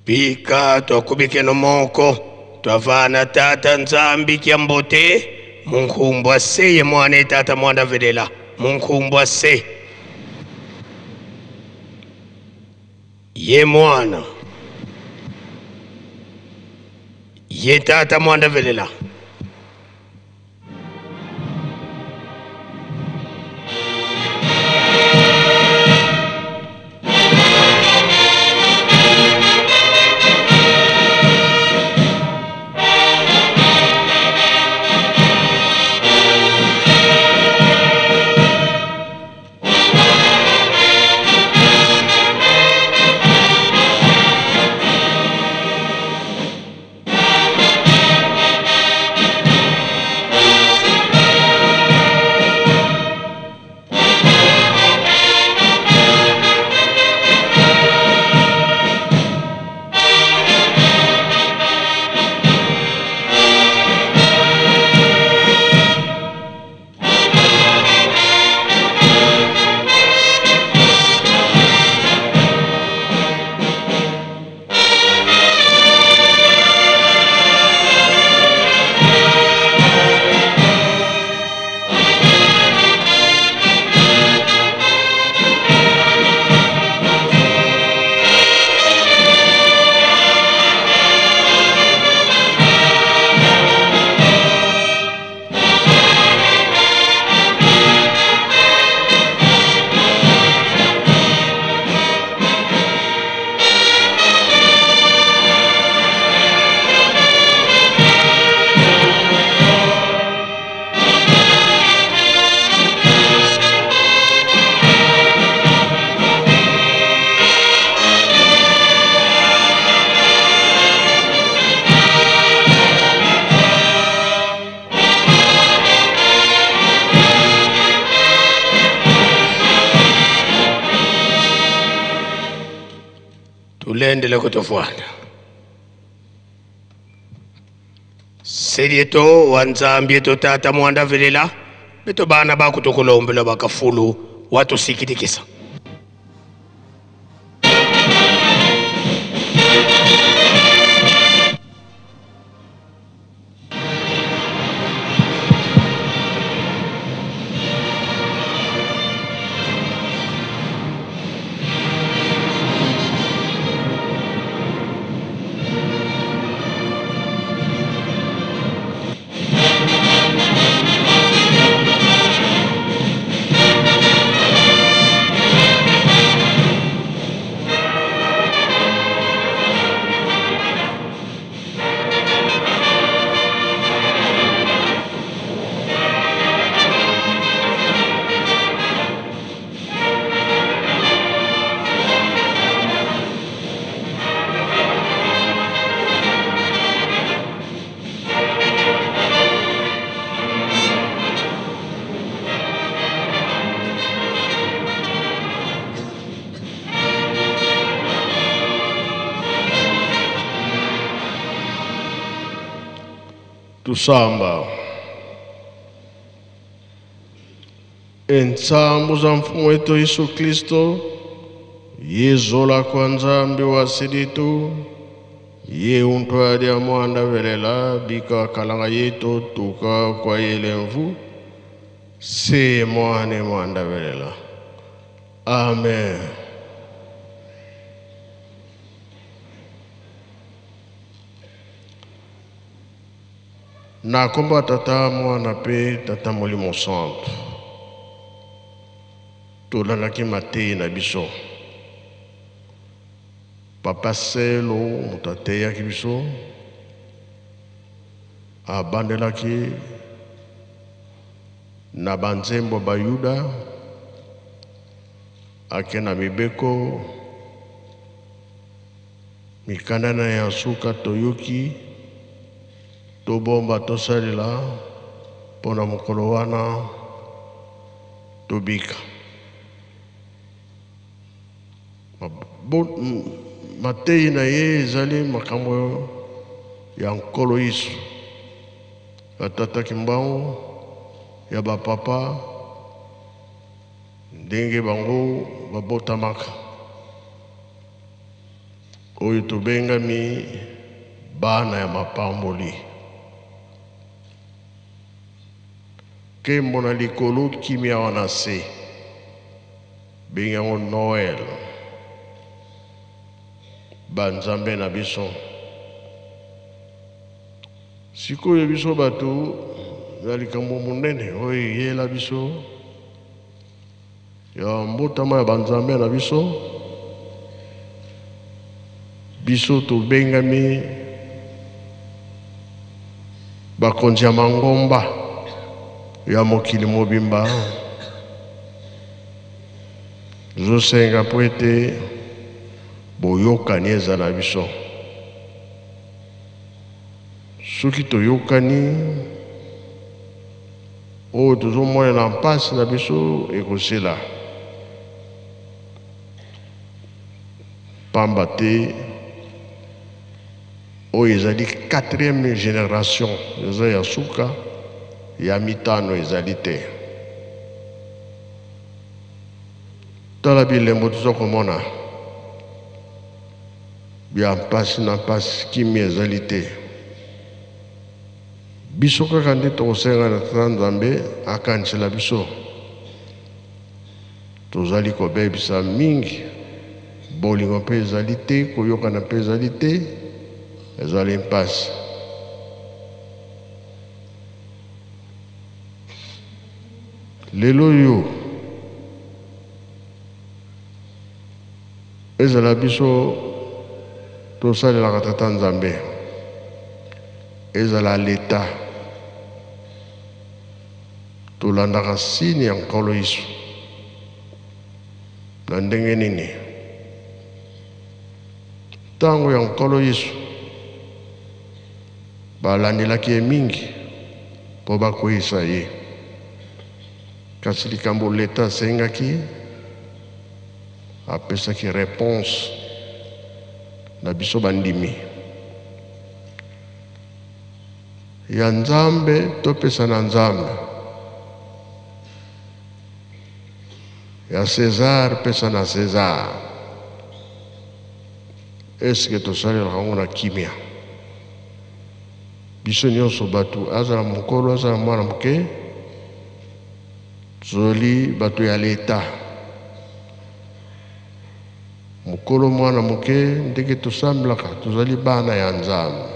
Bika twakubikeno moko twavana tata Nzambi kya mbote munkumbwa se ye mwana tata mwana velela munkumbwa se ye mwana ye tata mwana velela. Tulendele kutofuata selieto wa Nzambi eto tata mwanda velela beto bana bakutokulombela bakafulu watusikitikisa. Tusamba entsambu za mfumu wetu Yesu Kristo yezola kwa Nzambi wa silitu ye untwali ya mwanda velela bika kalanga yetu tuka kwa yelemvu se mwane mwanda velela. Amen. Na komba tata mwana pe tata molimo santo tolandaki mateyi na biso. Papa Selo moto ateyaki biso, abandelaki na banzembo bayuda ake na mibeko mikanda na ya suka toyoki tobomba tosalela mpona mokolo wana tobika. Mateyi na ye ezali makambo ya Nkolo Yesu, ya tata Kimbangu, ya bapapa ndenge bango babotamaka. Oyo tobengami bana ya mapamboli. Nkembo na likolo, kimia awa na se. Bengi yango Noël. Ba nzambe na biso. Sikoyo biso bato na likambo monene oyo eyela biso ya mbotama ya banzambe na biso, biso tobengami bakonzi ya mangomba ya mokili mobimba. Tozosenga mpo ete boyokani ezala biso. Soki toyokani, oyo tozomonela mpasi na biso ekosila, pamba te oyo ezali 4e génération, eza ya suka, ya mitano ezali te. Tala bilembo tozokomona bya mpasi na mpasi, kimia ezali te. Biso kaka nde tokosenga na Tata Nzambe akanisela biso. Tozali kobebisa mingi, bolingo mpe ezali te, koyokana mpe ezali te, ezali mpasi. Lelo oyo ezala biso tosalelaka Tata Nzambe, ezala leta, tolandaka signe ya Nkolo Yesu na ndenge nini? Ntango ya Nkolo Yesu balandelaki ye mingi mpo bakweyisa ye, kasi likambo leta asengaki, apesaki réponse na biso bandimi ya Nzambe, topesa na Nzambe, ya César pesa na César. Eske tosalelaka yango na kimia? Biso nyonso bato, azala mokolo, azala mwana moke, tozali bato ya leta. Mokolo, mwana moke, ndenge tosambelaka, tozali bana ya Nzambe.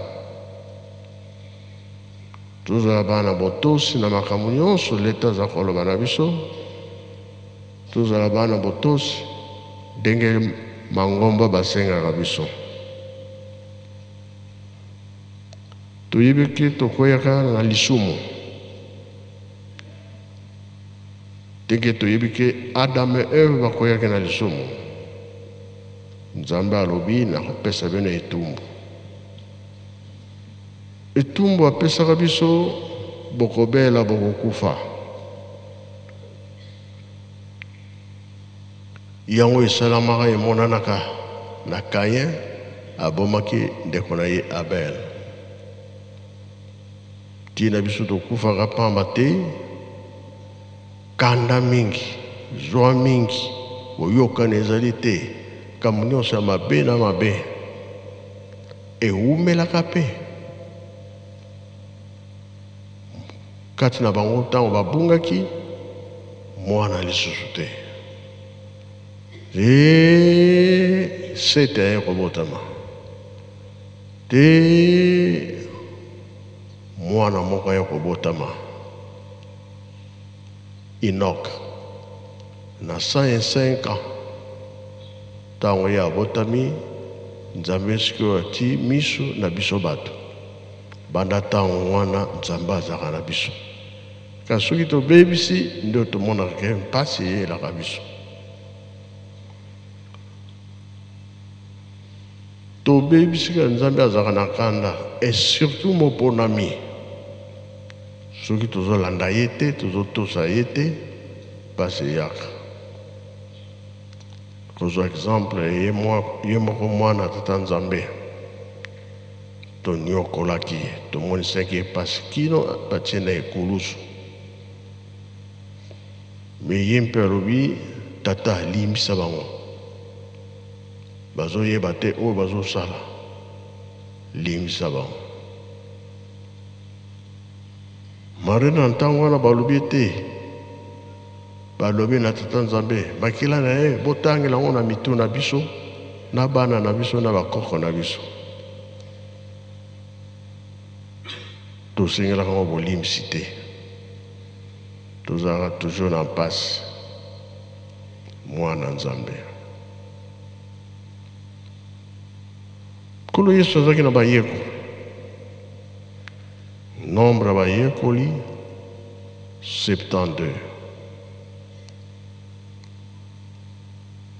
Tozala bana botosi na makambo nyonso leta aza koloba na biso. Tozala bana botosi ndenge mangomba basengaka biso. Toyebi ke tokweyaka na lisumu, ndenge toyebi ke Adam et Eve bakweyaki na lisumu. Nzambe alobi nakopesa bino etumbu. Etumbu apesaka biso, bokobela, bokokufa. Yango esalamaka, emonanaka na Caïn abomaki ndeko na ye Abel. Ntina biso tokufaka pamba te, kanda mingi, zwa mingi, boyokani ezali te, kambo nyonso ya mabe na mabe ewumelaka mpe kati na bango. Ntango babungaki mwana lisusu te, e Sete aye kobotama te, mwana moko aye kobotama, Enoch, na 105 ans. Ntango ye abotami, Nzambe sikoyo ati miso na biso bato. Banda ntango wana Nzambe azalaka na biso, kasi soki tobebisi nde tomonaka ke mpasi eyelaka biso. Tobebisi kaka, Nzambe azalaka na kanda, et surtout moponami. Soki tozolanda ye te, tozotosa ye te, mpasi eyaka. Kozwa exemple ye moko mwana Tata Nzambe, tonyokolaki ye, tomonisaki ye mpasi kino batie na ekulusu. Me ye mpe alobi: Tata, limbisa bango. Bazoyeba te oyo bazosala. Limbisa bango. Marie na ntango wana balobi ete balobi na Tata Nzambe, makila na ye botangela yango na mitu na biso na bana na biso na bakoko na biso. Tosengelaka yango bolimbisi te, tozalaka toujours na mpasi. Mwana Nzambe Nkolo Yesu azalaki na bayekoli, nombre ya bayekoli 72,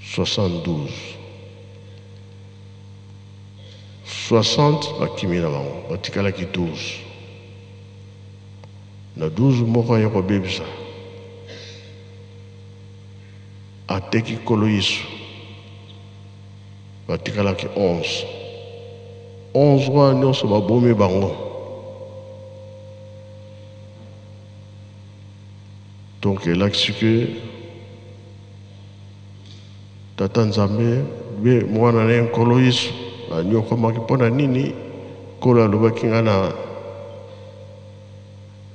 72, 60 bakimi na bango, batikalaki 12. Na 12 moko aye kobebisa, ateki Nkolo Yesu, batikalaki 11. 11 wana nyonso babomi bango. Donc elakisi ke Tata Nzambe be mwana na ye Nkolo Yesu anyokwamaki mpo na nini? Nkolo alobaki ngai na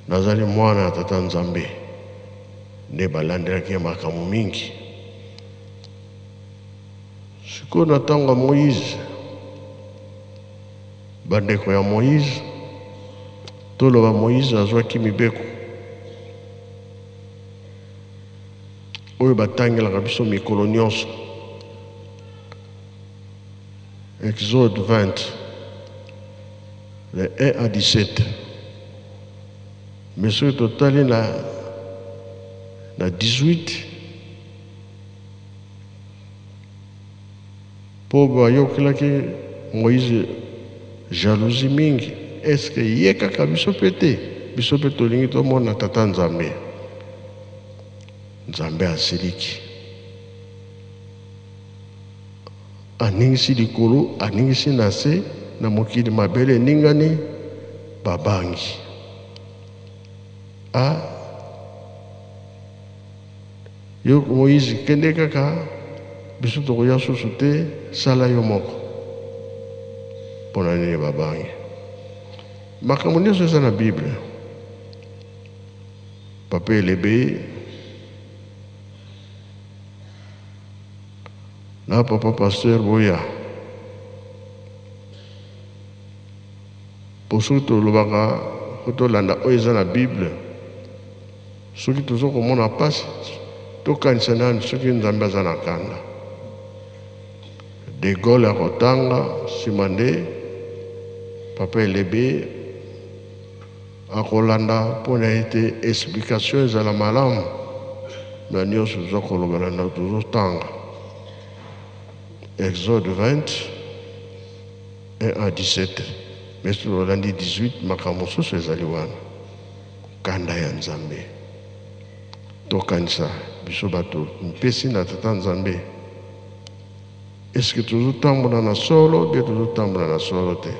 nazali mwana ya Tata Nzambe, nde balandelaki ye makambo mingi. Sikoyo na ntango ya Moïse, bandeko ya Moïse, toloba Moïse azwaki mibeko oyo batangelaka biso mikolo nyonso. Exode 20, le 1 à 17. Mais soki totali na, na 18 mpo bayokelaki Moïse jalousie mingi, eske ye kaka biso mpe te? Biso mpe tolingi tomona Tata Nzambe. Nzambe asiliki, aningisi likolo, aningisi na se, na mokili mabele eningani, babangi. A yo Moïse, kende kaka, biso tokoya susu te, sala yo moko. Mpo na nini babangi? Makambo nyonso eza na Bible. Papa Elebe na papa pasteur boya, po soki tolobaka po tolanda oyo eza na Bible, soki tozo komona pasi tokanisa nanu soki Nzambe aza na kanda. De Gaulle akotanga sima nde papa Elebe akolanda mpo na ete explication ezala malamu na nyonso toza kolobela na tozotanga. Exode 20 1 à 17, mais soki tolandi 18 makambo mosusu ezali wana. Kanda ya Nzambe, tokanisa biso bato mpesi na Tata Nzambe, est-ce que tozotambola na solo bie tozotambola na solo te?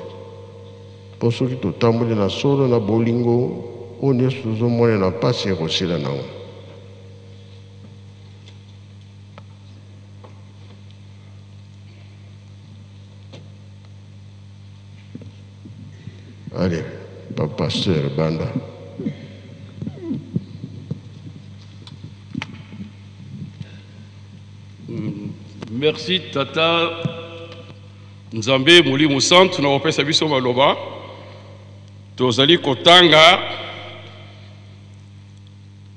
Mpo soki totamboli na solo na bolingo, oyo nyonso tozomona na mpasi ekosila nango. Allez, papa pasteur banda. Merci tata Nzambe Molimo Santu na kopesa biso maloba. Tozali kotanga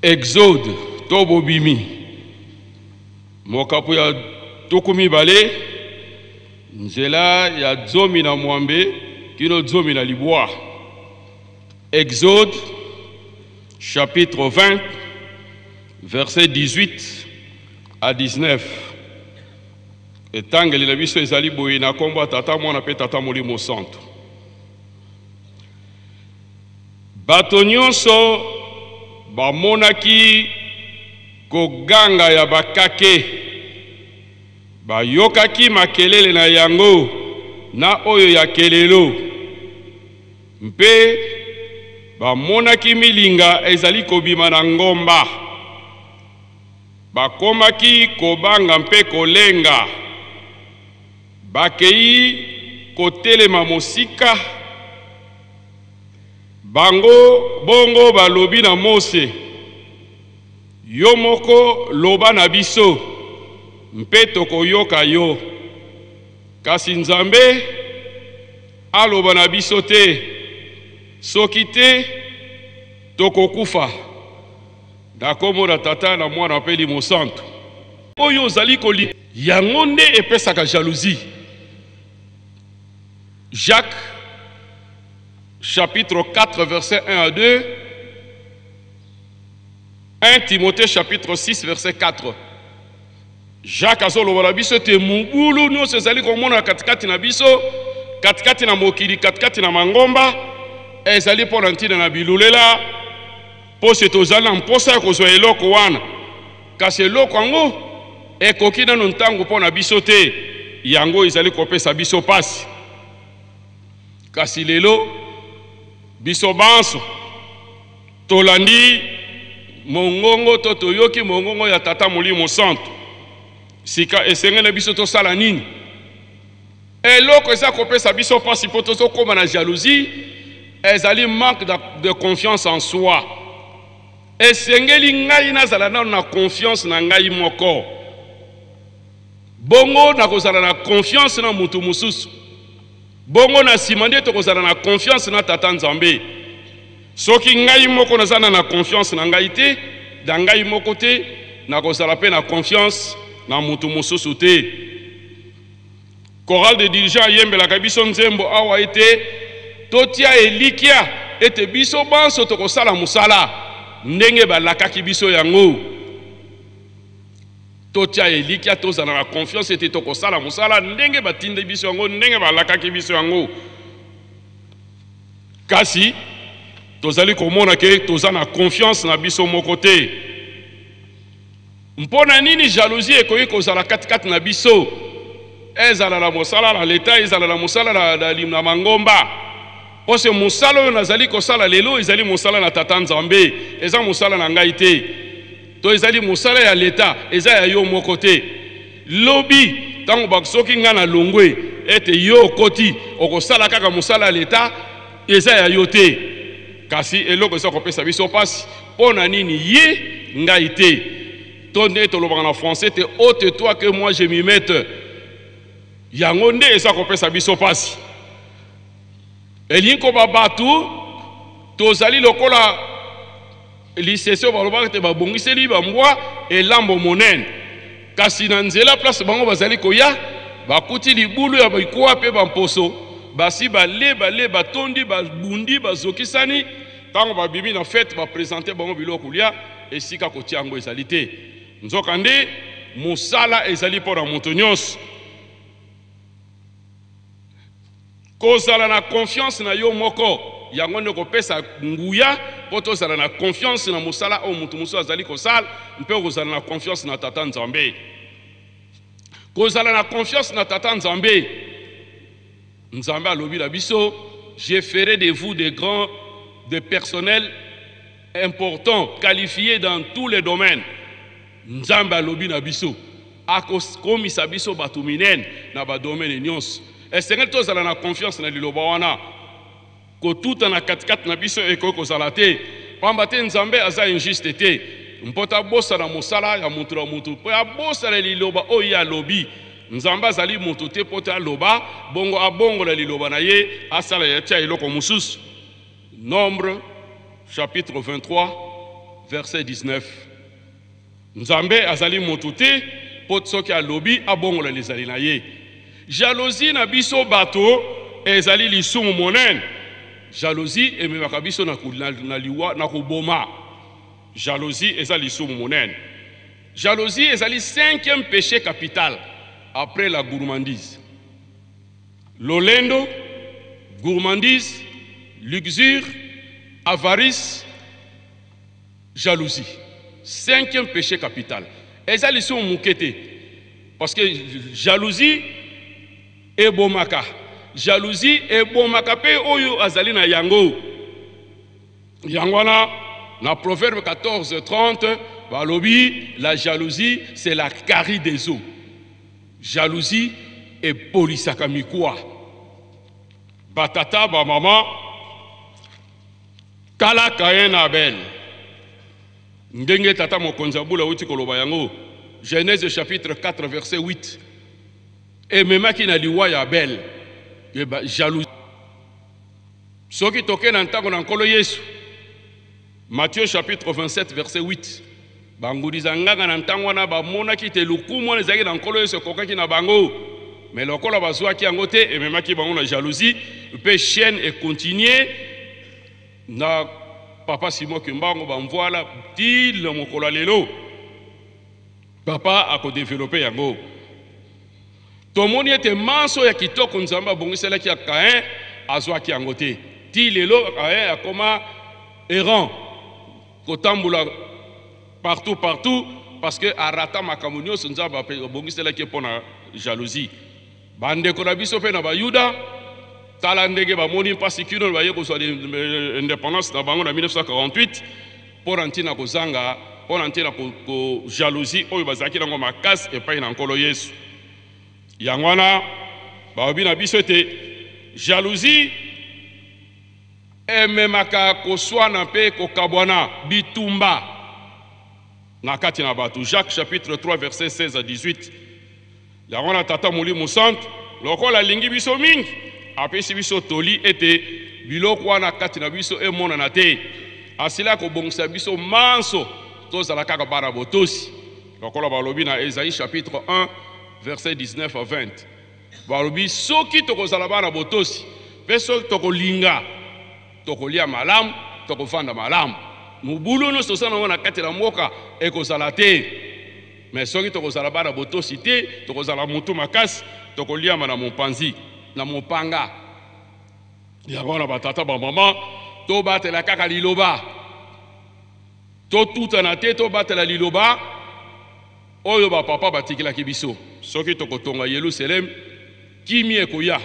Exode to Bobimi, mokapo ya 20, nzela ya 16 kino 19. Exode chapitre 20 verset 18 à 19. Etangeli na biso ezali boye na kombo ya Tata, Mwana mpe Tata Molimo Santu. Bato nyonso bamonaki koganga ya bakake, bayokaki makelele na yango na oyo ya kelelo, mpe bamonaki milinga ezali kobima na ngomba. Bakomaki kobanga mpe kolenga. Bakei kotelema mosika. Bango bongo balobi na Mose, Yo moko loba na biso, mpe tokoyoka yo. Kasi Nzambe aloba na biso te, soki te tokokufa. Na kombo na Tata, na Mwana mpe Elimo Santu. Oyo ozali koli yango nde epesaka jalousie. Jacques chapitre 4 verset 1 à 2, 1 Timothée chapitre 6 verset 4. Jacques azoloba na biso ete mobulu nyonso ezali komona katikati na biso, katikati na mokili, katikati na mangomba, ezali mpo na ntina na bilulela, mpo se tozali na mposa ya kozwa eloko wana, kasi eloko yango ekoki nano ntango mpo na biso te, yango ezali kopesa biso mpasi. Kasi lelo biso banso tolandi mongongo to toyoki mongongo ya Tata Molimo Santu. Sika esengeli na biso tosala nini? Eloko eza kopesa biso mpasi mpo tozokoma na jalousie ezali manque de confiance en soi. Esengeli ngai nazala nano na confiance na ngai moko, bongo nakozala na confiance na moto mosusu, bongo na nsima nde tokozala na confiance na Tata Nzambe. Soki ngai moko naza na confiance na ngai te, na ngai moko te, nakozala mpe na confiance na moto mosusu te. Chorale de dirigeant ayembelaka biso nzembo awa ete totia elikya ete biso banso tokosala mosala ndenge balakaki biso yango. Totia elikya, tozala na confiance ete tokosala mosala ndenge batindi biso yango, ndenge balakaki biso yango. Kasi tozali komona ke toza na confiance na biso moko te. Mpo na nini jalousie ekoki kozala katikati na biso, ezala na mosala na leta, ezala na mosala na, na, na mangomba? Mpo se mosala oyo nazali kosala lelo ezali mosala na Tata Nzambe, eza mosala na ngai te, to ezali mosala ya leta, eza ya yo moko te. Lobi ntango soki ngai nalongwe ete yo okoti, okosala kaka mosala ya leta, eza ya yo te. Kasi eloko eza kopesa biso mpasi, mpo na nini ye ngai te? To nde tolobaka na français te, ôte toi que moi je m'y mette. Yango nde eza kopesa biso mpasi. Elingi koba bato tozali lokola lisese oyo balobaka te babongiseli bambwa elambo monene, kasi na nzela place bango bazali koya bakuti libulu ya bikwa mpe bamposo, basi bale bale batondi babundi bazokisani. Ntango babimi na fete, bapresente bango biloko kolia, esika kotia yango ezali te. Nzokande mosala ezali mpo na moto nyonso. Kozala na confiance na yo moko, yango nde kopesa nguya mpo tozala na confiance na mosala oyo moto mosusu azali kosala, mpe kozala na confiance na Tata Nzambe. Kozala na confiance na Tata Nzambe. Nzambe alobi na biso, je ferai de vous des grands, des personnels importants, qualifiés dans tous les domaines. Nzambe alobi na biso, akokomisa biso bato minene na badomene nyonso. Esengeli tozala na confiance na liloba wana. Kotuta na katikati na biso ekoki kozala te, pamba te Nzambe aza injuste te mpo tabosana mosala ya moto na moto, mpo abosana liloba oyo ye alobi. Nzambe azali moto te mpo te aloba bongo abongola liloba na ye, asala ya tia eloko mosusu. Nombre chapitre 23 verset 19. Nzambe azali moto te mpo soki alobi abongola lizali na ye. Jalousie na biso bato ezali lisumu monene. Jalousie ememaka biso na, na, na liwa, na koboma. Jalousie eza lisumu monene. Jalousie ezali cinquième péché capital après la gourmandise. Lolendo, gourmandise, luxure, avarice, jalousie. Cinquième péché capital. Eza lisumu moke te. Parce que jalousie ebomaka. Jalousie ebomaka pe oyo azali na yango. Yango wana na Proverbe 14 30 balobi la jalousie c'est la carie des os. Jalousie epolisaka mikuwa. Batata, bamama, tala Caïn na Abel. Ndenge tata mokonzi ya bula auti koloba yango, Genèse chapitre 4 verset 8, ememaki na liwa ya Abel, eba jalousie. Soki toke na ntango na Nkolo Yesu, Matthieu chapitre 27 verset 8, bangudiza nganga na ntango wana bamonaki te lokumu wana ezalaki na Nkolo Yesu ekokaki na bango, me lokola bazwaki yango te, ememaki bango na jalousie mpe chaîne ekontinue na papa Simon Kimbangu bamvwala ti na mokolo ya lelo. Papa akodevelope yango. Tomoni ete manso ya kitoko Nzambe abongiselaki ya Caïn azwaki yango te. Ti lelo Caïn akoma errant, kotambola partout partout parce que arata makambo nyonso Nzambe abongiselaki ye mpo na jalousie. Bandeko na biso mpe na Bayuda, tala ndenge bamoni mpasi kino baye kozwa independance na bango na 1948 mpo na ntina kozanga, mpo na ntina ko jalousie oyo bazalaki nango makasi epai na Nkolo Yesu. Yango wana balobi na biso ete jalousie ememaka koswana mpe kokabwana, bitumba na kati na bato. Jacques chapitre 3 verset 16 à 18. Yango wana Tata Molimo Santu, lokola alingi biso mingi, apesi biso toli ete biloko wana kati na biso emonana te. Asila kobongisa biso manso tozala kaka bana botosi, lokola balobi na Esaïe chapitre 1 verset 19 à 20. Balobi soki tokozala bana botosi mpe soki tokolinga, tokolia malamu, tokovanda malamu, mobulu nyonso tosala yango na kati na mboka ekozala te. Me soki tokozala bana botosi te, tokozala motu makasi, tokoliama na mopanzi, na mopanga. Yango wana batata bamama, tobatela kaka liloba, totutana te, tobatela liloba oyo bapapa batikelaki biso. Soki tokotonga Yelusaleme, kimia ekoya,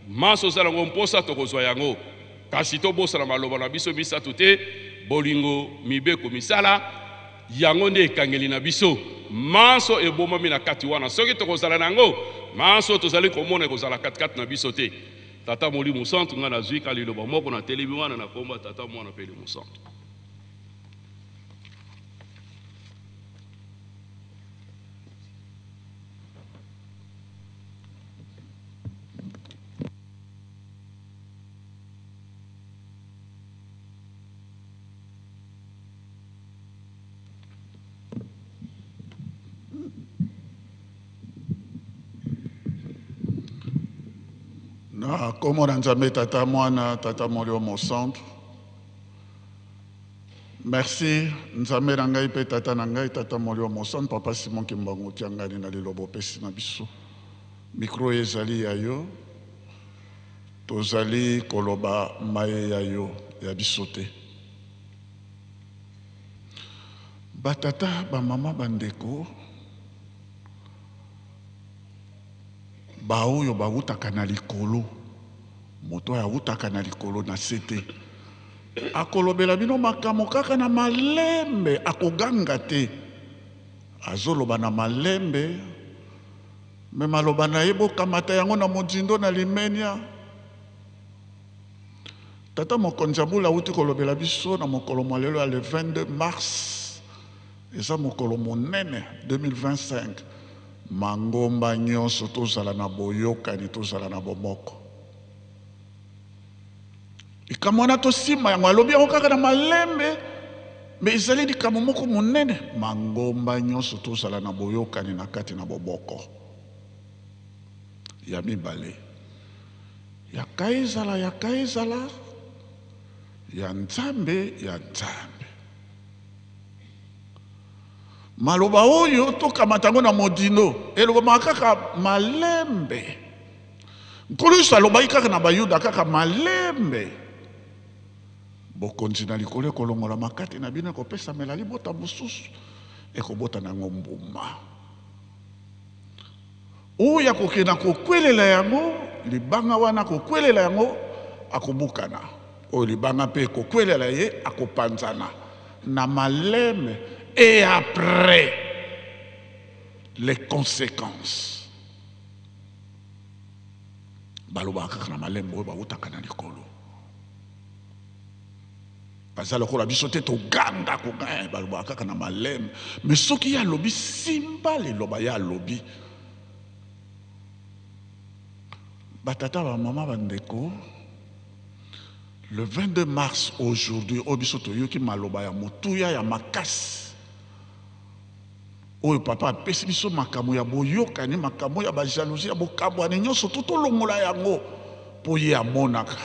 manso ozala yango mposa, tokozwa yango. Kasi tobosana maloba na biso misato te: bolingo, mibeko, misala. Yango nde ekangeli na biso. Manso ebomami na kati wana. Soki tokozala na yango, manso tozali komona ekozala katikati na biso te. Tata Molimo Santu, ngai nazwi ka liloba moko, natelemi wana na kombo ya Tata, Mwana mpe Elimo Santu. Na nkombo na Nzambe Tata, Mwana, Tata Molimo Mosantu. Merci Nzambe na ngai mpe Tata na ngai, Tata Molimo Mosantu, Papa Simon Kimbangu Kiangani na liloba opesi na biso. Micro ezali ya yo, tozali koloba maye ya yo, ya biso te. Ba tata, ba mama, ba ndeko, baoyo bawutaka na likolo, moto oyo awutaka na likolo na se te, akolobela bino makambo kaka na malembe, akoganga te, azoloba na malembe, me maloba na ye bokamata yango na mozindo na limenia. Tata mokonzi ya bula awuti kolobela biso na mokolo mwa lelo ya le 22 mars, eza mokolo monene 2025, mangomba nyonso tozala na boyokani, tozala na bomoko. Likambo wana tosimba yango, alobi yango kaka na malembe, me ezali likambo moko monene. Mangomba nyonso tozala na boyokani na kati na boboko. Ya mibale, Ya Kaizala, ya Kaizala, ya Nzambe, ya Nzambe. Maloba oyo tokamata yango na modino, elobamaka kaka malembe. Nkolo Yesu alobaki kaka na Bayuda kaka malembe. Bokonzi na likolo ekolongolama kati na bino, ekopesamela libota mosusu, ekobota na yango mbuma. Oyo akokende akokwelela yango, libanga wana akokwelela yango, akobukana. Oyo libanga mpe ekokwelela ye, akopanzana na maleme. Et après, les conséquences. Balobaka kaka na malembe oyo bawutaka na likolo. Baza lokola biso te toganga koganga, balobaka kaka na malembe. Mais soki ye alobi, simba liloba ye alobi. Batata, bamama, bandeko, le 22 mars aujourd'hui, oyo biso toyoki maloba ya motuya ya makasi oyo papa apesi biso, makambo ya boyokani, makambo ya bajalousie, ya bokabwani nyonso, to tolongola yango mpo ye amonaka.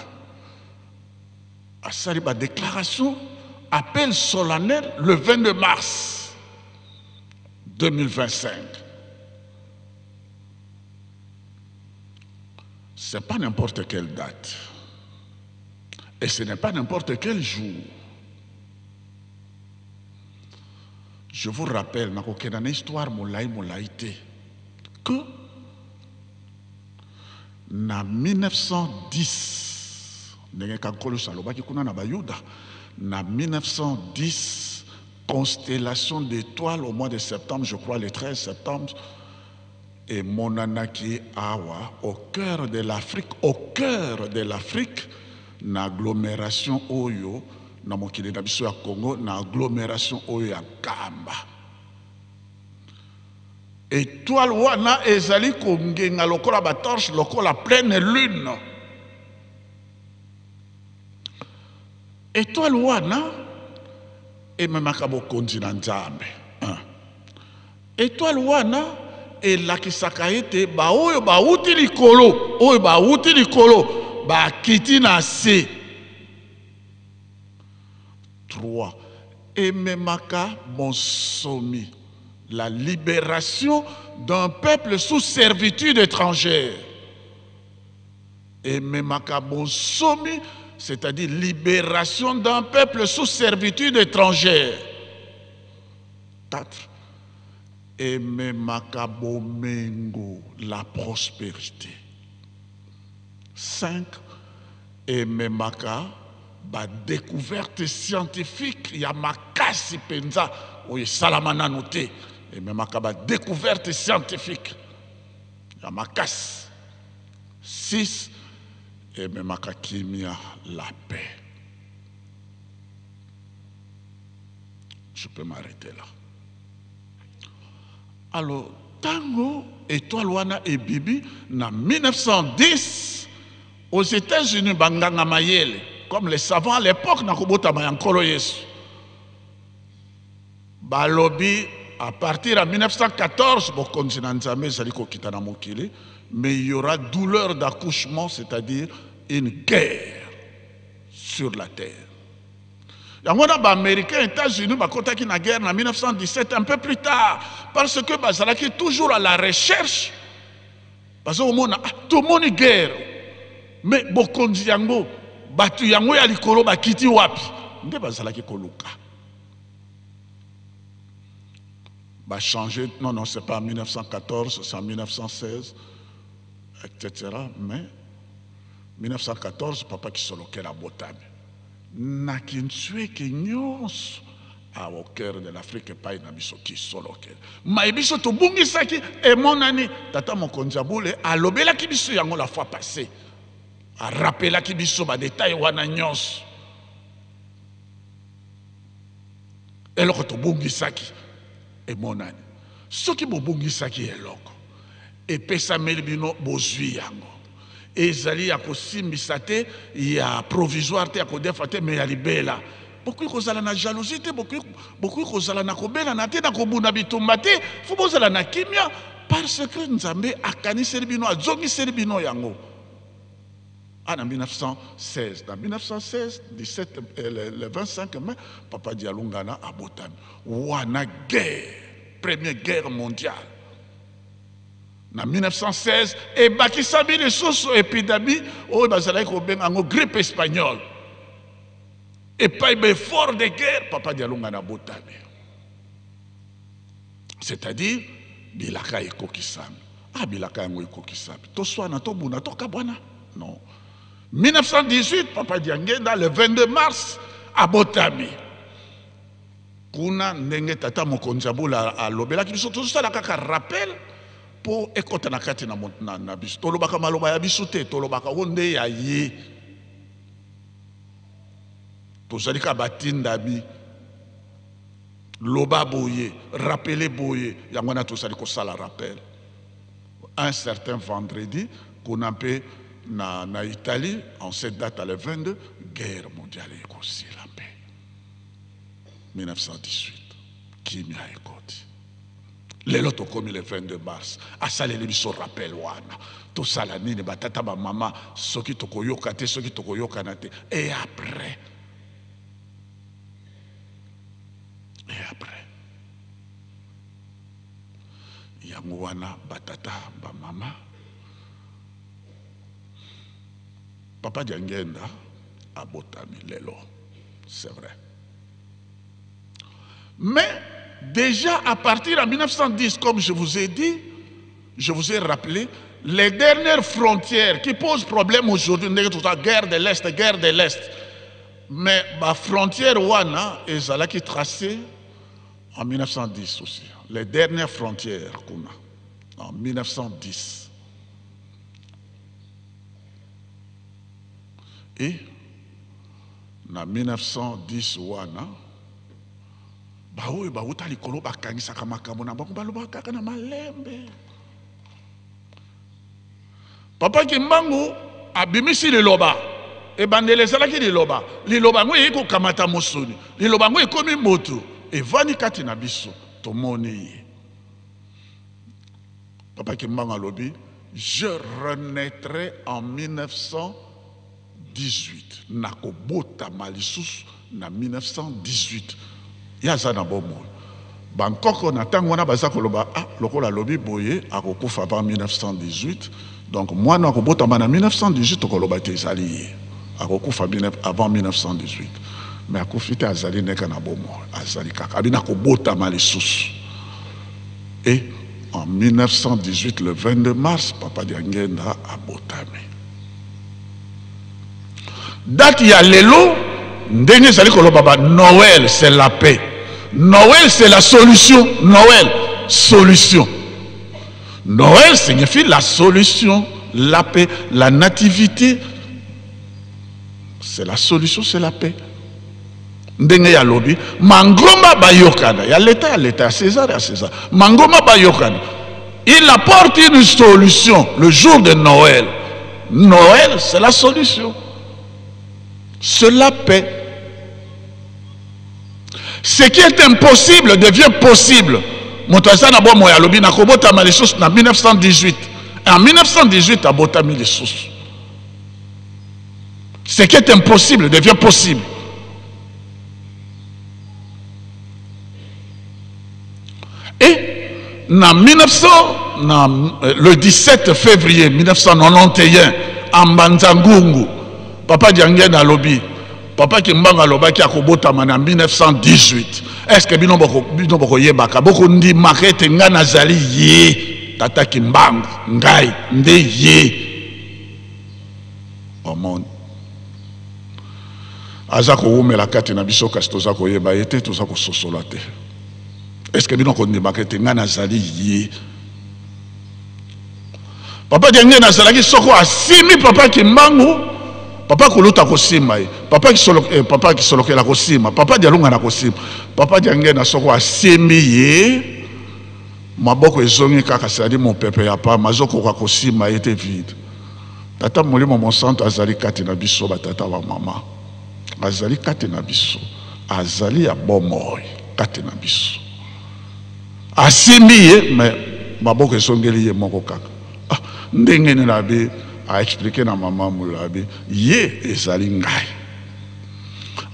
Asali badéclaration, appel solennel le 22 mars 2025. C'est pas n'importe quelle date et ce n'est pas n'importe quel jour. Je vous rappelle, nakokenda na histoire molai molai te, que na 1910, ndenge kankolo alobaki kuna na Bayuda, na 1910, constellation d'étoiles au mois de septembre, je crois le 13 septembre, emonanaki awa au cœur de l'Afrique, au cœur de l'Afrique, na agglomération oyo na mokili na biso ya Congo, na agglomération oyo ya Nkamba. Étoile wana ezali kongenga lokola batorche, lokola pleine lune. Étoile wana ememaka bokonzi na Nzambe. Étoile wana elakisaka ete baoyo bauti likolo, oyo bauti likolo bakiti na se. 3, ememaka bonsomi, la libération d'un peuple sous servitude étrangère. Ememaka bonsomi, c'est-à-dire libération d'un peuple sous servitude étrangère. 4, ememaka bomengo, la prospérité. 5, ememaka badécouverte scientifique ya makasi mpenza oyo esalama nanu te. Ememaka badécouverte scientifique ya makasi. 6, ememaka kimia, la paix. Je peux m'arrêter là. Alors, ntango étoile wana ebimi na 1910 aux États-Unis, banganga mayele, comme les savants à l'époque na kobotama ya Nkolo Yesu, balobi à partir ya 1914 bokonzi na Nzambe ezali kokita na mokili, mais il y aura douleur d'accouchement, c'est-à-dire une guerre sur la terre. Yango wana baaméricain, États-Unis bakotaki na guerre na 1917, un peu plus tard, parce que bazalaki toujours à la recherche. Baza komona, ah, tomoni guerre, mais bokonzi yango, bato yango ya likolo bakiti wapi? Nde bazalaki koluka bachanger. Non, non, c'est pas en 1914, c'est en 1916, etc. Mais 1914, papa Kisolokele abotami na Kinsueki nyonso awa, au cœur de l'Afrique, epai na biso Kisolokele. Mai biso tobungisaki emonani. Tata mokonzi abule alobelaki biso yango la fois passée, arappelaki biso badétail wana nyonso. Eloko tobungisaki emonani. Soki bobungisaki eloko, epesameli bino, bozwi yango, ezali ya kosimbisa te, ya provisoire te, ya kodefa te, mais ya libela. Bokoki kozala na jalousie te, bokoki kozala na kobelana te, na kobunda bitumba te. Faut bozala na kimia, parce que Nzambe akaniseli bino, azongiseli bino yango. Ah, na 1916, na 1916, 17, le 25 mai, papa Dialungana abotami. Wana guerre, première guerre mondiale na 1916, ebakisami lisusu épidémie oyo bazalaki kobenga yango grippe espagnole. Epai baeffort de guerre, papa Dialungana abotami, c'est-à-dire bilaka ekokisami. Ah, bilaka yango ekokisami, toswana, tobunda, tokabwana? Non. 1918, papa Diangenda, le 22 mars, abotami kuna. Ndenge tata mokonzi abula alobelaki biso, tozosala kaka rappel. Mpo ekɔta na kati na, na, na biso. Tolobaka maloba ya biso te, tolobaka oyo nde ya ye. Tozali kaka batindami. Loba boye, rappeler boye, yango wana tozali kosala rappel. Un certain vendredi, kuna mpe na, na Italie, en cette date le 22, guerre mondiale ekosila mpe. 1918, kimia ekoti. Lelo tokomi le 22 mars, asaleli biso rappel wana. Tosala nini batata bamama soki tokoyoka te, soki tokoyokana te. Et après, et après, yango wana batata bamama, Papa Diangienda abotami lelo, c'est vrai. Mais déjà à partir de 1910, comme je vous ai dit, je vous ai rappelé, les dernières frontières qui posent problème aujourd'hui, guerre de l'Est, guerre de l'Est. Mais ma frontière wana ezalaki tracée en 1910 aussi. Les dernières frontières kuna, en 1910. Et en 1910 wana, baoyo bauta likolo bakangisaka makambo na bango, balobaka kaka na malembe. Papa Kimbangu abimisi liloba, ebandeli ezalaki liloba, liloba yango eyei kokamata mosuni, liloba yango ekomi moto, evandi kati na biso, tomoni ye. Papa Kimbangu alobi, je renaîtrai en 1918, nakobotama lisusu na 1918. Ye aza na bomoi. Bankoko na ntango wana baza koloba, ah, lokola alobi boye akokufa avant 1918, donc mwana akobotama na 1918, tokoloba te ezali ye, akokufa avant 1918. Mais akufi te, azali neka na bomoi, azali kaka, abi nakobotama lisusu. Et en 1918, le 22 mars, Papa Diangienda abotami. Date ya lelo, ndenge ezali koloba ba Noël, c'est la paix. Noël, c'est la solution. Noël, solution. Noël signifie la solution, la paix, la nativité. C'est la solution, c'est la paix. Ndenge ya lobi, mangomba bayokana, ya l'État, ya l'État, ya César, ya César. Mangomba bayokana. Il apporte une solution le jour de Noël. Noël, c'est la solution. C'est la paix. Ce qui est impossible devient possible. Moto aza na bomoi alobi nakobotama lisusu na 1918. En 1918 abotami lisusu. Ce qui est impossible devient possible. Et en 1900, le 17 février 1991, en Mbanza-Ngungu, Papa Diangienda alobi, Papa Kimbangu alobaki akobotama na 1918. Est-ce que bino boko, bino boko yebaka, boko ndimaka ete nga nazali ye, Tata Kimbangu, ngai nde ye. Omoni, aza kowumela kati na biso, kasi toza koyeba ye te, toza kososola te. Est-ce que bino kondimaka ete nga nazali ye? Papa Diangienda azalaki soko asimbi Papa Kimbangu, Papa Kuluta kosimba ye, Papa Kisolo, Papa Kisolokela kosimba, Papa Dialunga na kosimba. Papa Diangienda soko asimbi ye, maboko ezongi kaka, c'est-à-dire mopepe ya pamba, azokoka kosimba ye te, vide. Tata Molimo Mosantu azali kati na biso, batata ba mama. Azali kati na biso, azali ya bomoi kati na biso. Asimbi ye, mais maboko ezongeli ye moko kaka. Ah, ndenge nini abi a expliquer na mama Mulabi, ye ezali ngai.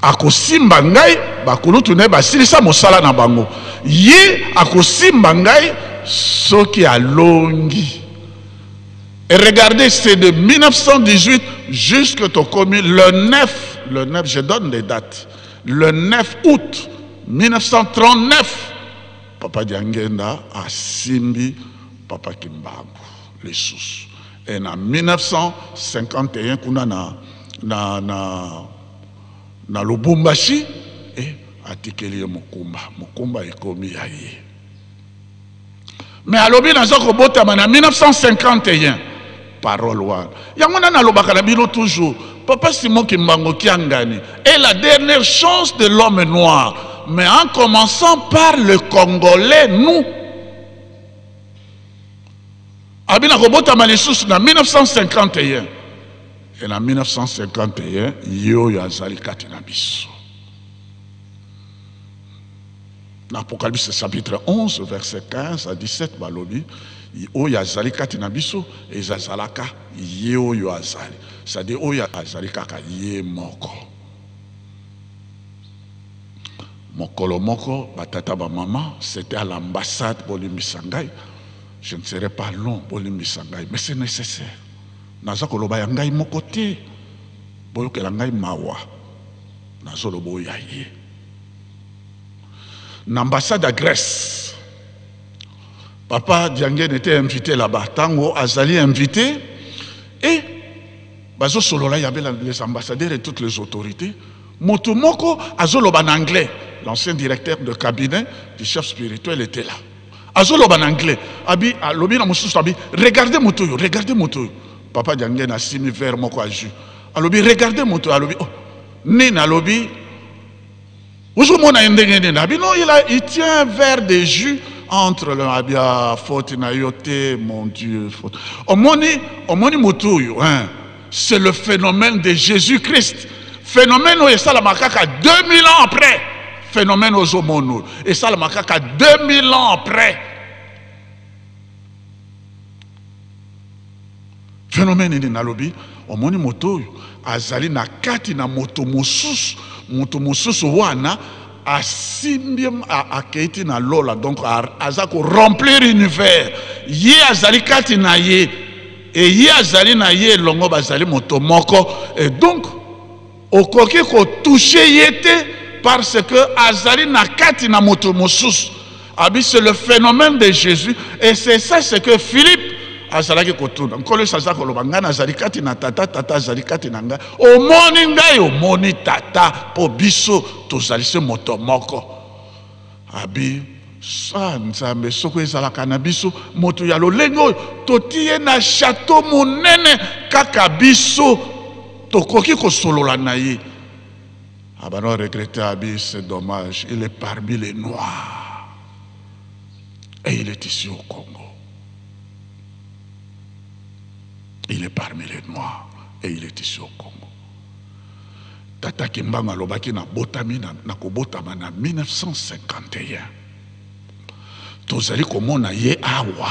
Akosimba ngai, bakulutu ne basilisa mosala na bango. Ye akosimba ngai soki alongi. Et regardez, c'est de 1918 jusque tokomi le 9, le 9, je donne les dates, le 9 août 1939, Papa Diangienda asimbi Papa Kimbangu les sous. Et en 1951, kuna na, na, na, na Lubumbashi, et atikeli ye mokumba, mokumba ekomi ya ye. Mais alobi naza kobotama na 1951. Parole wana. Yango nani alobaka na bino toujours. Papa Simon Kimbangu Kiangani est la dernière chance de l'homme noir. Mais en commençant par le Congolais, nous. Abi na kobotama lisusu na 1951. Et na 1951, ye oyo azali kati na biso. Na Apocalypse chapitre 11, verset 15 à 17, balobi, oyo azali kati na biso, ezalaka ye oyo azali. C'est-à-dire oyo azali kaka ye moko. Mokolo moko, batata ba mama, c'était à l'ambassade bolimbisa ngai. Je ne serai pas long, bolimbisa ngai, mais c'est nécessaire. Naza koloba ya ngai moko te. Boyokela ngai mawa. Nazoloba oyo ya ye. Na ambassade ya Grèce, Papa Diangienda était invité là-bas. Tango azali invité et bazo solola, il y avait les ambassadeurs et toutes les autorités. Moto moko azoloba en anglais. L'ancien directeur de cabinet du chef spirituel était là. Azoloba en anglais. Abi, alobi na mosusu, abi, regardez moto yo, regardez moto yo. Papa Diangienda a simi verre moko a jus. Alobi, regardez moto yo, alobi, oh, nini alobi? Ozomona ye ndenge nini? Abi, non, il tient un verre de jus entre le abi, ah, faute na yo te, mon Dieu, faute. Omoni, omoni moto oyo, hein? C'est le phénomène de Jésus-Christ. Phénomène oyo esalamaka kaka 2000 ans après. Phénomène ozomona oyo esalamaka kaka 2000 ans après. Phénomène nini nalobi? Omoni moto oyo azali na kati na moto mosusu, moto mosusu wana asimbi, akei ti na lola, donc aza ko remplir univers. Ye azali kati na ye, et ye azali na ye elongo, bazali moto moko. Et donc okoki ko toucher ye te parce que azali na kati na moto mosusu. Abi, c'est le phénomène de Jésus, et c'est ça ce que Philippe azalaki kotuna. Nkolo Yesu aza koloba, ngai nazali kati na tata, tata azali kati na ngai. Omoni ngai, omoni tata, po biso tozali se moto moko. Abi, sa Nzambe soko ezalaka na biso moto ya lolenge oyo, totie na château monene kaka biso tokoki kosolola na ye. Abano regretté, abi, c'est dommage, il est parmi les noirs et il est ici au Congo. Il est parmi les noirs et il est ici au Congo. Tata Kimbangu alobaki na botami na, na kobotama na 1951. Tozali komona ye awa.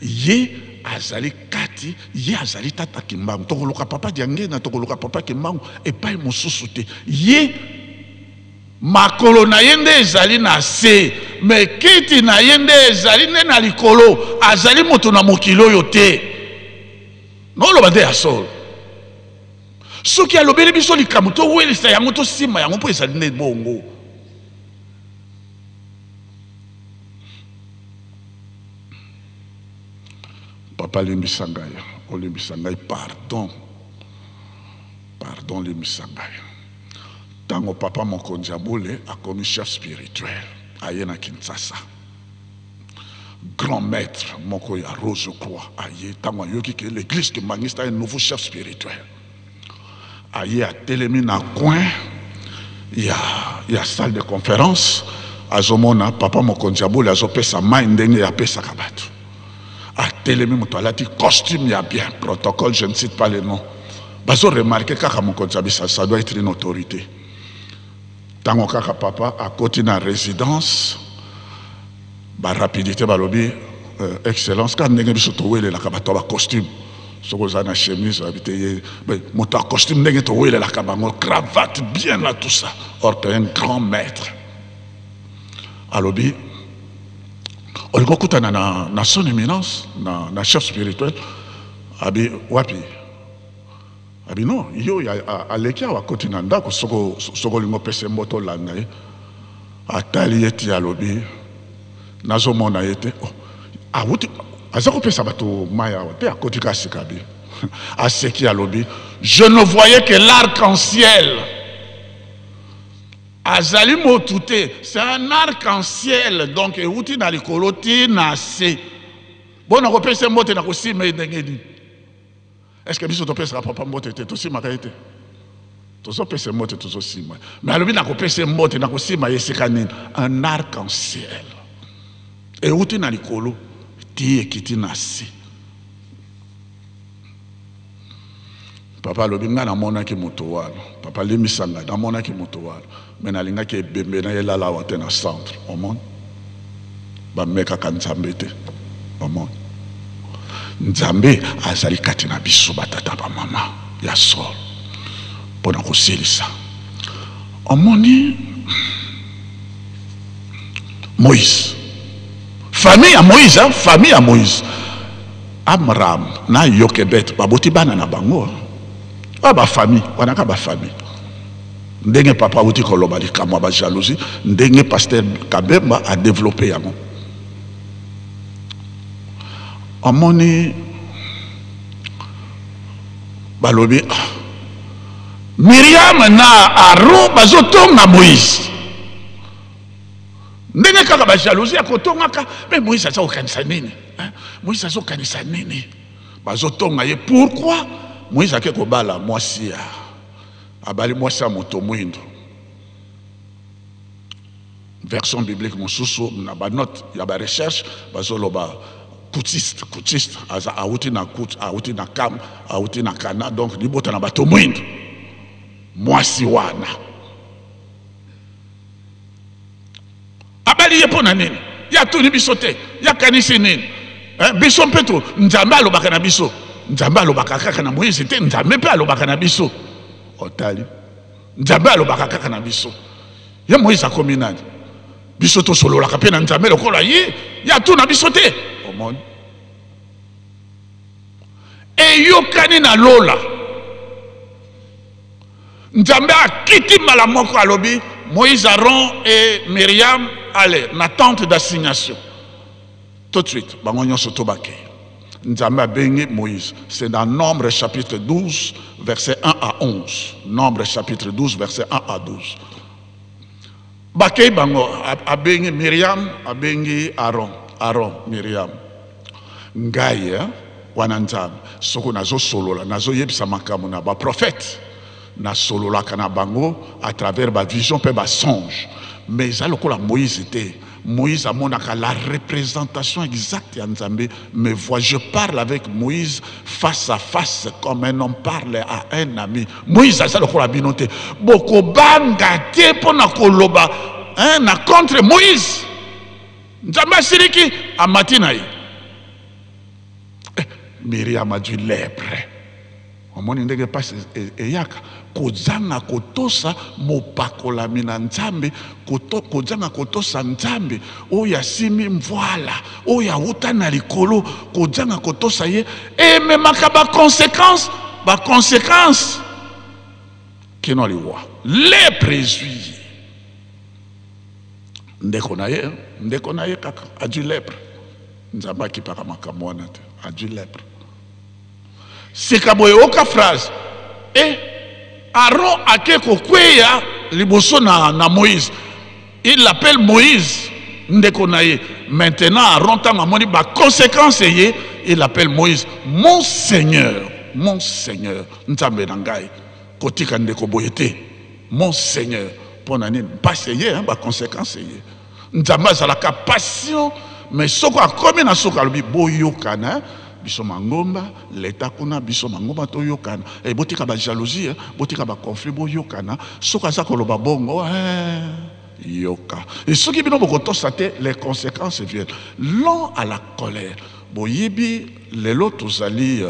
Ye azali kati, ye azali Tata Kimbangu. Tokoluka Papa Diangienda, tokoluka Papa Kimbangu epai mosusu te. Ye makolo na ye nde ezali na se, me kiti na ye nde ezali nde na likolo. Azali moto na mokili oyo te. Noloba nde ya solo. Soki alobeli biso likambo, towelisa yango, tosimba yango mpo ezali nde bongo. Papa, limbisa ngai, olimbisa ngai, pardon, pardon, limbisa ngai. Tango papa mokonzi ya bule akomi chef spirituel, aye na Kinshasa, grand maître moko ya Rose Croix aye. Tango ayoki ke l'église kimbanguiste a un nouveau chef spirituel, aye atelemi na coin ya salle de conférence, azomona papa mokonzi ya bule azopesa mai ndenge apesaka bato. Atelemi, moto alati costume ya bien, protocole, je ne cite pas le nom. Bazo remarquer kaka mokonzi ya bisa, ça doit être une autorité. Tango kaka papa akoti na résidence, ba rapidité balobi excellence, ka ndenge biso towelelaka bato ya ba costume. Soki oza na chemise, babi te ye, mais moto ya costume ndenge towelelaka bango, cravate bien là, tout ça. Or t'es un grand maître. Alobi, olingi okutana na son éminence, na chef spirituel, abi wapi? Abi non, yo ya, aleki awa akoti na ndako, soko olingi opesa mboto olanda ye. Atali ye ti alobi, nazomona ye te. Oh, awuti, aza kopesa bato mai awa te, akoti ka sika bi. Aseki alobi, je ne voyais que l'arc-en-ciel. Azali motu te, c'est un arc en ciel, donc euti na likolo ti na se. Bon, nakopesa ye mbote, nakosimba ye ndenge nini? Est-ce que biso topesaka papa mbote te, tosimaka ye te? Tozopesa ye mbote, tozosimba ye. Mais alobi nakopesa ye mbote, nakosimba ye esika nini? Un arc en ciel euti na likolo ti ekiti na se. Papa alobi nga namonaki moto wana, papa limbisa ngai, namonaki moto wana, mais nalingaki ebembe na ye elala awa te na centre. Omoni, bamekaka Nzambe te. Omoni, Nzambe azali kati na biso batata bamama ya solo mpo na kosilisa. Omoni Moïse, famille ya Moïse, hein? Famille ya Moïse, Amram na Yokebet baboti bana na bango. Oyo ba famille wana ka ba famille. Ndenge papa auti koloba likambo ya ba jalousie, ndenge pasteur Kabemba a développer yango. Omoni balobi ah, Miriam na Aaron bazotonga Moïse. Ndenge kaka ba jalousie ya kotongaka, mais Moïse aza kokanisa nini? Hein? Moïse azokanisa nini? Bazotonga ye pourquoi? Moïse ake kobala mwasi ya abali mwasi ya moto mwindo. Version biblique mosusu na ba note ya ba recherche bazoloba kutiste, kutiste aza auti na kut, auti na kam, auti na kana, donc libota na bato mwindo. Mwasi wana abali ye mpo na nini? Ye atuni biso te, ye akanisi nini? Eh, biso mpe to Nzambe alobaka na biso. Nzambe alobaka kaka na Moïse te, Nzambe mpe alobaka na biso. Otali, Nzambe alobaka kaka na biso. Ye Moïse akomi nani? Biso tosololaka mpe na Nzambe lokola ye, ye atuna biso te. Omoni, eyokani na lola. Nzambe akiti mbala moko alobi Moïse, Aaron et Myriam, allez na tente d'assignation. Tout de suite, bango nyonso to bakei. Nzambe abengi Moïse. C'est dans Nombre chapitre 12, verset 1 à 11. Nombre chapitre 12, verset 1 à 12. Bakei bango, abengi Myriam, abengi Aaron, Aaron, Myriam. Ngai, hein, wana Nzambe, soko nazosolola, nazoyebisa makambo na ba prophètes, nasololaka na bango à travers ba vision pe ba songe. Mais eza lokola Moïse te. Moïse amonaka la représentation exacte ya Nzambe. Mais vois, je parle avec Moïse face à face comme un homme parle à un ami. Moïse aza lokola bino te. Bokobanga te mpona koloba, hein, na contre Moïse. Nzambe asiliki, amati na ye. Miriam azwi lèpre. Omoni ndenge pasi eyaka, kozanga kotosa mopakolami na Nzambe, kozanga kotosa Nzambe oyo asimbi mvwala, oyo awuta na likolo, kozanga kotosa ye ememaka ba conséquences, ba conséquences kino liwa. Lèpre ezwi ye. Ndeko na ye, ndeko na ye kaka azwi lèpre. Nzambe akipaka makambo wana te, azwi lèpre. Sika boye oka phrase e Aaron ake kokweya liboso na, na Moïse. Il l'appelle Moïse ndeko na ye. Maintenant Aaron ntango amoni ba conséquences ye, il appelle Moïse mon Seigneur, mon Seigneur, Nzambe na ngai, kotika ndeko boye te, mon Seigneur. Mpo na nini? Mpasi eye, hein, ba conséquences eye. Nzambe azalaka patient, mais soko akomi na suka alobi boyokana, biso mangomba leta kuna, biso mangomba toyokana. Eh, botika ba jalousie, eh, botika ba conflit, boyokana. Soko aza koloba bongo, eh, yoka. Et soki bino bokotosa te, les conséquences viennent. Lent à la colère. Boyebi lelo tozali,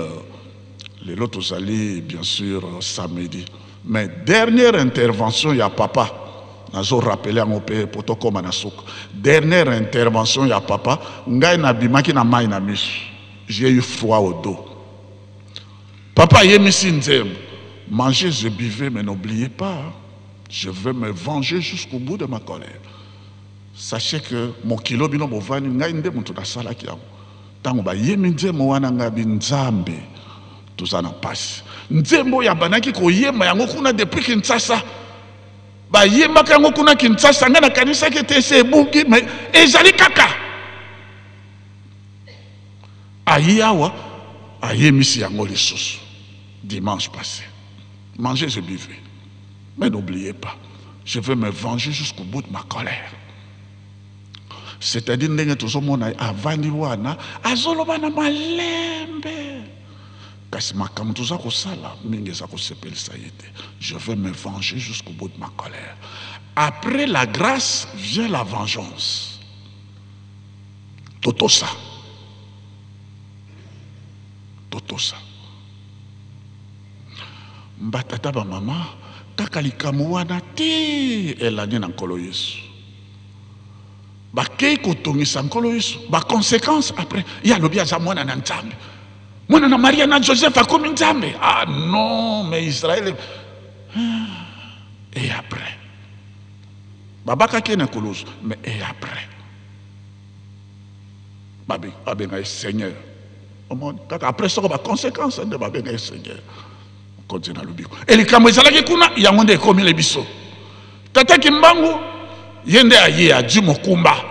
lelo tozali bien sûr samedi. Mais dernière intervention ya papa, nazo rappeler yango pe po tokóma na suka. Dernière intervention ya papa, ngai nabimaki na mai na miso. J'ai eu froid au dos. Papa ayemisi nzembo. Mangez et buvez, mais n'oubliez pas, hein, je vais me venger jusqu'au bout de ma colère. Sachez que mokilo bino bovandi, ngai nde moto nasalaki yango. Ntango bayemi nzembo wana, ngai bi Nzambe, toza na mpasi. Nzembo oyo abandaki koyemba yango kuna depuis Kinshasa. Bayembaka yango kuna Kinshasa, ngai nakanisaki ete esi ebungi, mais ezali kaka. Aye awa ayemisi yango lisusu dimanche passé. Mangez et buvez, mais n'oubliez pas, je vais me venger jusqu'au bout de ma colère. C'est-à-dire ndenge tozomona avandi wana azoloba na malembe, kasi makambo toza kosala mingi eza kosepelisa ye te. Je vais me venger jusqu'au bout de ma colère. Après la grâce vient la vengeance. Totosa, totosa batata bamama kaka likambo wana te elandi na Nkolo Yesu. Bakei kotongisa Nkolo Yesu, baconséquence après ye alobi aza mwana na Nzambe, mwana na Maria na Joseph, akomi Nzambe. Ah non, mais Israël, et après babakaki ye na ekulusu, mais et après babenga ye Seigneur. Omoni kaka après soko baconséquence nde babenga ye Seigneur, mokonzi na lobiko. E likambo ezalaki kuna, yango nde ekomile biso. Tata Kimbangu ye nde aye adi mokumba.